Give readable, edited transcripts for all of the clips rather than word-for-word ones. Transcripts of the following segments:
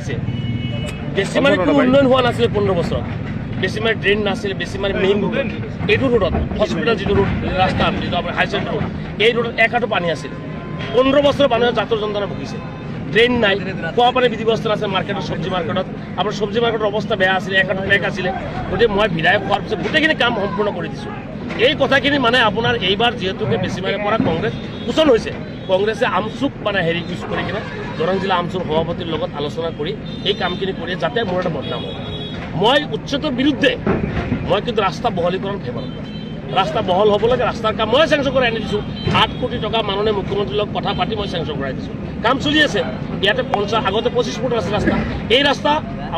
আছে বেছিমাৰি কোনো উন্নয়ন হোৱা নাছিলে 15 বছৰত। বেছিমাৰি ড্ৰেইন নাছিলে। বেছিমাৰি মেইন ৰোডত, এইটো ৰোডত, হস্পিটেল যিটো ৰোড, ৰাস্তা যিটো আপোনাৰ হাই ছেকেণ্ডেৰী ৰোড, এই ৰোডত এক আঁঠু পানী আছিল। 15 বছৰ মানুহে জাতৰ যন্ত্ৰণা ভুগিছে। ড্ৰেইন নাই, খোৱা পানী বিধি ব্যৱস্থা নাছিল। মাৰ্কেটত, চব্জি মাৰ্কেটত, আপোনাৰ চব্জি মাৰ্কেটৰ অৱস্থা বেয়া আছিলে, এক আঁঠু পেক আছিলে। গতিকে মই বিধায়ক হোৱাৰ পিছত গোটেইখিনি কাম সম্পূৰ্ণ কৰি দিছোঁ। এই কথাখিনি মানে আপোনাৰ এইবাৰ যিহেতুকে বেছিমাৰীৰ পৰা কংগ্ৰেছ পোষণ হৈছে, কংগ্ৰেছে আমচুক মানে হেৰি ইউজ কৰি কিনে দৰং জিলা আমচুৰ সভাপতিৰ লগত আলোচনা কৰি এই কামখিনি কৰি যাতে মোৰ এটা বদনাম হয়। মই উচ্ছেদৰ বিৰুদ্ধে, মই কিন্তু ৰাস্তা বহলীকৰণ ফেভাৰত। ৰাস্তা বহল হ'ব লাগে। ৰাস্তাৰ কাম মই চেংচন কৰাই আনি দিছোঁ। 8 কোটি টকা মাননীয় মুখ্যমন্ত্ৰীৰ লগত কথা পাতি মই চেংচন কৰাই দিছোঁ। কাম চলি আছে ইয়াতে। 50, আগতে 25 ফুট আছিল ৰাস্তা। এই ৰাস্তা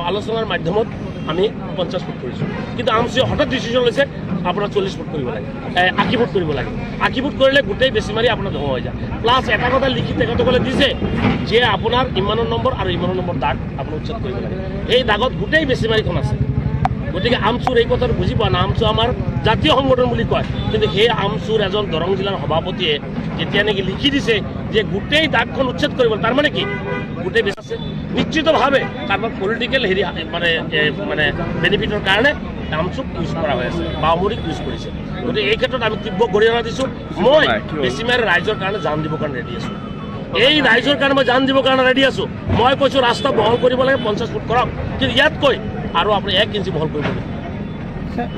আলোচনাৰ মাধ্যমত আমি 50 ফুট কৰিছোঁ। কিন্তু আমচুয়ে হঠাৎ ডিচিশ্যন লৈছে, আপোনাৰ 40 ফুট কৰিব লাগে, 80 ফুট কৰিব লাগে। 80 ফুট কৰিলে গোটেই বেছিমাৰি আপোনাৰ ধ্বংস হৈ যায়। প্লাছ এটা কথা লিখি তেখেতসকলে দিছে যে আপোনাৰ ইমানৰ নম্বৰ আৰু ইমানৰ নম্বৰ দাগ আপোনাৰ উচ্ছেদ কৰিব লাগে। সেই দাগত গোটেই বেছিমাৰিখন আছে। গতিকে আমচুৰ এই কথাটো বুজি পোৱা নাই। আমচু আমাৰ জাতীয় সংগঠন বুলি কয়, কিন্তু সেই আমচুৰ এজন দৰং জিলাৰ সভাপতিয়ে যেতিয়া নেকি লিখি দিছে যে গোটেই দাগখন উচ্ছেদ কৰিব, তাৰমানে কি গোটেই বেছি আছে। নিশ্চিতভাৱে কাৰোবাৰ পলিটিকেল হেৰি মানে মানে বেনিফিটৰ কাৰণে আমচুক ইউজ কৰা হৈ আছে, বামুণীক ইউজ কৰিছে। গতিকে এই ক্ষেত্ৰত আমি তীব্ৰ গৰিহণা দিছোঁ। মই বেছিমাৰি ৰাইজৰ কাৰণে জান দিবৰ কাৰণে ৰেডি আছোঁ। এই ৰাইজৰ কাৰণে মই জান দিবৰ কাৰণে ৰেডি আছোঁ। মই কৈছোঁ, ৰাস্তা বহল কৰিব লাগে, 50 ফুট কৰক, কিন্তু ইয়াতকৈ আৰু আপুনি 1 ইঞ্চি বহল কৰিব লাগিব।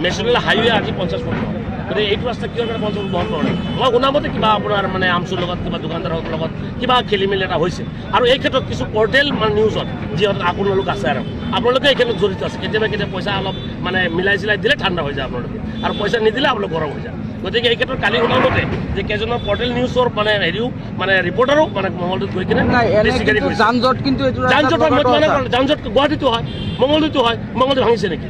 নেশ্যনেল হাইৱে আজি 50 ফুট নহয়। গতিকে এইটো ৰাস্তা কিহৰ কাৰণে 50 ফুট বহল কৰা নাই? মই শুনামতে কিবা আপোনাৰ মানে আমচুৰ লগত, কিবা দোকানদাৰৰ লগত কিবা খেলি মেলি এটা হৈছে। আৰু এই ক্ষেত্ৰত কিছু পৰ্টেল মানে নিউজত যিহেতু আপোনালোক আছে আৰু আপোনালোকে এই ক্ষেত্ৰত জড়িত আছে, কেতিয়াবা কেতিয়াবা পইচা অলপ মানে মিলাই চিলাই দিলে ঠাণ্ডা হৈ যায় আপোনালোকে, আৰু পইচা নিদিলে আপোনালোক গৰম হৈ যায়। গতিকে এই ক্ষেত্ৰত কালি শুনামতে যে কেইজনমান পৰ্টেল নিউজৰ মানে হেৰিও মানে ৰিপৰ্টাৰো মানে মঙলদৈত গৈ কিনে নাই, এনে বেছিকাৰী কিন্তু কৰিছে। যান জঁট কিন্তু এইটো ৰাস্তাত যান জঁট হয়, মই লগাটো মানে সঁচা। যান জঁট গুৱাহাটীতো হয়, মঙলদৈতো হয়। মঙলদৈ ভাঙিছে নেকি?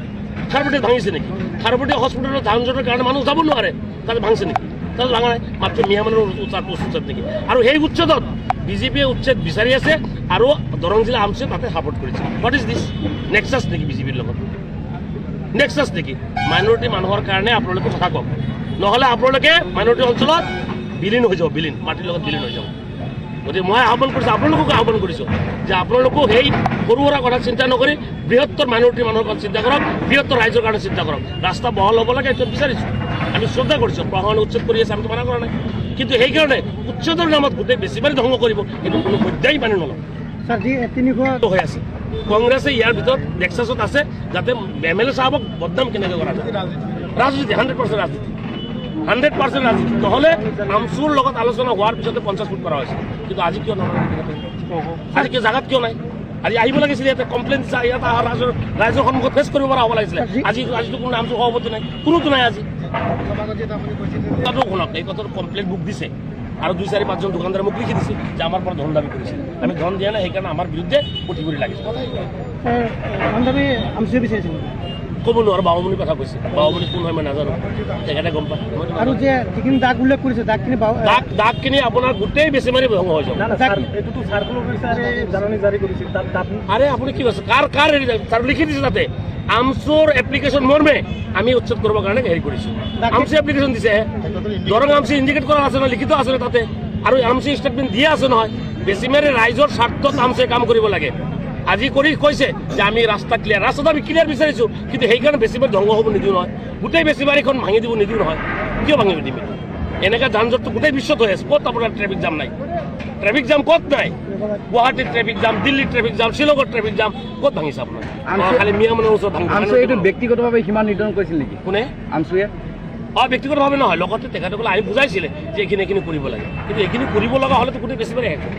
খাৰপেটীত ভাঙিছে নেকি? খাৰপেটী হস্পিটেলত যান জঁটৰ কাৰণে মানুহ যাব নোৱাৰে, তাতে ভাঙিছে নেকি? তাতে ভাঙা নাই। মাত্ৰ মিয়া মানুহৰ তাত উচ্ছেদ নেকি? আৰু সেই উচ্ছেদত বিজেপিয়ে উচ্ছেদ বিচাৰি আছে আৰু দৰং জিলা আমচুৱে তাতে ছাপৰ্ট কৰিছে। What is this? Nexus নেকি? বিজেপিৰ লগত নেক্সাছ নেকি? মাইনৰিটি মানুহৰ কাৰণে আপোনালোকে কথা কওক, নহ'লে আপোনালোকে মাইনৰিটি অঞ্চলত বিলীন হৈ যাব, বিলীন, মাটিৰ লগত বিলীন হৈ যাব। গতিকে মই আহ্বান কৰিছোঁ, আপোনালোককো আহ্বান কৰিছোঁ যে আপোনালোকো সেই সৰু সুৰা কথা চিন্তা নকৰি বৃহত্তৰ মাইনৰিটি মানুহৰ কথা চিন্তা কৰক, বৃহত্তৰ ৰাইজৰ কাৰণে চিন্তা কৰক। ৰাস্তা বহল হ'ব লাগে, এইটো বিচাৰিছোঁ। আমি শ্ৰদ্ধা কৰিছোঁ। প্ৰশাসনে উচ্ছেদ কৰি আছে, আমিতো মানা কৰা নাই। কিন্তু সেইকাৰণে উচ্ছেদৰ নামত গোটেই বেছিমাৰি ধ্বংস কৰিব, সেইটো কোনো পৰ্যায় মানি নলওঁ। ছাৰ, যি 300 হৈ আছে, কংগ্ৰেছে ইয়াৰ ভিতৰত নেক্সাছত আছে, যাতে এম এল এ চাহাবক বদনাম কেনেকৈ কৰা যায়। ৰাজনীতি, 100% ৰাজনীতি, 100% ৰাজনীতি। নহ'লে আমচুৰ লগত আলোচনা হোৱাৰ পিছতে 50 ফুট কৰা হৈছে, কিন্তু আজি কিয় নহয়? আজি কিয় জাগাত কিয় নাই? আজি আহিব লাগিছিলে ইয়াতে, কমপ্লেইন দিছা, ইয়াত অহা ৰাইজৰ সন্মুখত ফেচ কৰিব পৰা হ'ব লাগিছিলে। আজিতো কোনো আমচুৰ সভাপতি নাই, কোনোতো নাই আজি। কথাটো শুনক, এই কথাটো কমপ্লেইন বুক দিছে আৰু দুই চাৰি পাঁচজন দোকানদাৰে মোক লিখি দিছে যে আমাৰ পৰা ধন দাবী কৰিছে, আমি ধন দিয়া নাই, সেইকাৰণে আমাৰ বিৰুদ্ধে উঠি পৰি লাগিছে। কথা এইটোৱে। ছাৰ, বান্ধৱী আমচুৱে বিচাৰিছিল? ক'ব নোৱাৰো। বাবুমণিৰ কথা কৈছে। বাবুমণি কোন হয় মই নাজানো, তেখেতে গম পায়, মইতো আৰু নাজানো। যে যিখিনি দাগ উল্লেখ কৰিছে, দাগখিনি দাগখিনি আপোনাৰ গোটেই বেছিমাৰি ধ্বংস হৈ যাব। এইটোতো চাৰ্কল অফিচাৰে জাননী জাৰি কৰিছিল, তাত তাত আৰে, আপুনি কি কৈছে? কাৰ কাৰ হেৰি তাৰ লিখি দিছে তাতে, আমচুৰ এপ্লিকেশ্যন মৰ্মে আমি উচ্ছেদ কৰিবৰ কাৰণে হেৰি কৰিছোঁ। আমচু এপ্লিকেশ্যন দিছে, দৰং আমচু ইণ্ডিকেট কৰা আছে নহয়, লিখিত আছে নহয় তাতে, আৰু আমচু ষ্টেটমেণ্ট দিয়া আছে নহয়। বেছিমাৰি ৰাইজৰ স্বাৰ্থত আমচুৱে কাম কৰিব লাগে। আজি কৰি কৈছে যে আমি ৰাস্তা ক্লিয়াৰ, ৰাস্তাটো আমি ক্লিয়াৰ বিচাৰিছোঁ, কিন্তু সেইকাৰণে বেছিমাৰি ধ্বংস হ'ব নিদিওঁ নহয়। গোটেই বেছিমাৰিখন ভাঙি দিব নিদিওঁ নহয়। কিয় ভাঙিব দিম এইটো? এনেকুৱা যান জঁটটো গোটেই বিশ্বত হৈ আছে। ক'ত আপোনাৰ ট্ৰেফিক জাম নাই? ট্ৰেফিক জাম ক'ত নাই? গুৱাহাটীত ট্ৰেফিক জাম, দিল্লীত ট্ৰেফিক জাম, শ্বিলঙত ট্ৰেফিক জাম, ক'ত ভাঙিছে আপোনাৰ? খালি মিয়া মানুহৰ ওচৰত ভাঙিছে। আমচুৱে এইটো ব্যক্তিগতভাৱে সীমা নিৰ্ধাৰণ কৰিছিল নেকি? কোনে? আমচুৱে। অঁ, ব্যক্তিগতভাৱে নহয়, লগতে তেখেতসকলে আহি বুজাইছিলে যে এইখিনি এইখিনি কৰিব লাগে। কিন্তু এইখিনি কৰিব লগা হ'লেতো গোটেই বেছিমাৰি শেষ হ'ব।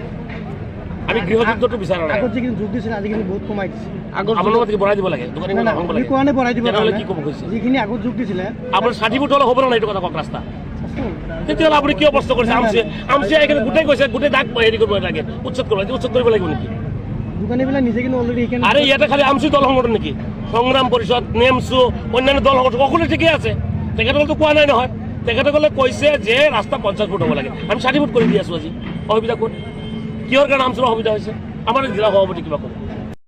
আমি গৃহযুদ্ধটো বিচৰা নাই। আগত যিখিনি যোগ দিছিল, আজি কিন্তু বহুত কমাই দিছে। আগৰ আপোনাৰ মতে কি বঢ়াই দিব লাগে? দোকানী নাই, নাই, ভাঙিব আমি লাগে? কোৱা নাই বঢ়াই দিব। তেনেহ'লে কি ক'ব খুজিছে? যিখিনি আগত যোগ দিছিলে। আপোনাৰ 60 ফুট হ'লে হ'ব না? এইটো কথা কওক ৰাস্তা। তেতিয়াহ'লে আপুনি কিয় প্ৰশ্ন কৰিছে? আমচুৱে আমচুৱে এইখিনি গোটেই কৈছে, গোটেই দাগ হেৰি কৰিব লাগে, উচ্ছেদ কৰিব লাগে। উচ্ছেদ কৰিব লাগিব নেকি? দোকানীবিলাক নিজে কিন্তু অলৰেডি সেইকাৰণে আৰে, ইয়াতে খালি আমচু দল সংগঠন নেকি? সংগ্ৰাম পৰিষদ, নেমচু, অন্যান্য দল সংগঠন সকলো ঠিকেই আছে। তেখেতসকলেতো কোৱা নাই নহয়। তেখেতসকলে কৈছে যে ৰাস্তা 50 ফুট হ'ব লাগে, আমি 60 ফুট কৰি দি আছোঁ। আজি অসুবিধা ক'ত? কিহৰ কাৰণে আমচুৰ অসুবিধা হৈছে? আমাৰ জিলা সভাপতি কিবা ক'ব?